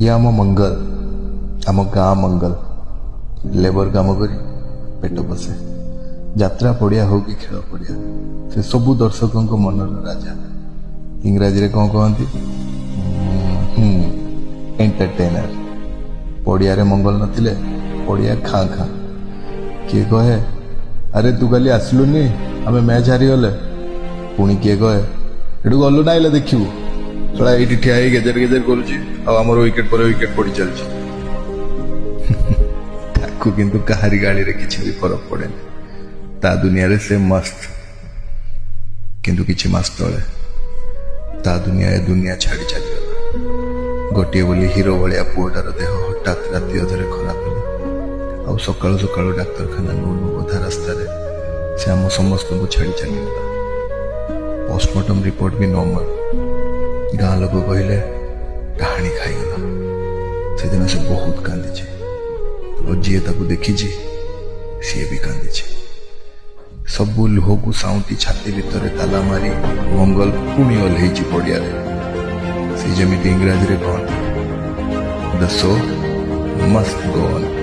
ଇଏ ଆମ ମଙ୍ଗଲ, ଆମ ଗାଁ ମଙ୍ଗଲ। ଲେବର କାମ କରି ପେଟ ପୋଷେ। ଯାତ୍ରା ପଡ଼ିଆ ହଉ କି ଖେଳ ପଡ଼ିଆ, ସେ ସବୁ ଦର୍ଶକଙ୍କ ମନର ରାଜା। ଇଂରାଜୀରେ କ'ଣ କହନ୍ତି? ହୁଁ, ଏଣ୍ଟରଟେନର। ପଡ଼ିଆରେ ମଙ୍ଗଲ ନଥିଲେ ପଡ଼ିଆ ଖାଁ ଖାଁ। କିଏ କହେ, "ଆରେ ତୁ କାଲି ଆସିଲୁନି, ଆମେ ମ୍ୟାଚ୍ ହାରିଗଲେ।" ପୁଣି କିଏ କହେ, "ଏଠୁ ଗଲୁ ନା ହେଲେ ଦେଖିବୁ, ଶଳା ଏଇଠି ଠିଆ ହେଇ ଗେଜେର ଗେଜେର କରୁଛି ଆଉ ଆମର ୱିକେଟ ପରେ ୱିକେଟ ପଡି ଚାଲିଛି।" ତାକୁ କିନ୍ତୁ କାହାରି ଗାଳିରେ କିଛି ବି ଫରକ ପଡେନି। ତା ଦୁନିଆରେ ସେ ମସ୍ତ। କିନ୍ତୁ କିଛି ମାସ ତଳେ ତା ଦୁନିଆ ଏ ଦୁନିଆ ଛାଡି ଚାଲିଗଲା। ଗୋଟିଏ ବୋଲି ହିରୋ ଭଳିଆ ପୁଅଟାର ଦେହ ହଠାତ୍ ରାତି ଅଧରେ ଖରାପ ହେଲା ଆଉ ସକାଳୁ ସକାଳୁ ଡାକ୍ତରଖାନା ନଉ ନଉ ଅଧା ରାସ୍ତାରେ ସେ ଆମ ସମସ୍ତଙ୍କୁ ଛାଡି ଚାଲିଗଲା। ପୋଷ୍ଟମର୍ଟମ ରିପୋର୍ଟ ବି ନର୍ମାଲ। ଗାଁ ଲୋକ କହିଲେ, ଡାହାଣୀ ଖାଇଗଲା। ସେଦିନ ସେ ବହୁତ କାନ୍ଦିଛି ଆଉ ଯିଏ ତାକୁ ଦେଖିଛି, ସିଏ ବି କାନ୍ଦିଛି। ସବୁ ଲୁହକୁ ସାଉଁଟି ଛାତି ଭିତରେ ତାଲା ମାରି ମଙ୍ଗଲ ପୁଣି ଓହ୍ଲେଇଛି ପଡ଼ିଆରେ। ସେ ଯେମିତି ଇଂରାଜୀରେ କହନ୍ତି, "The show must go on."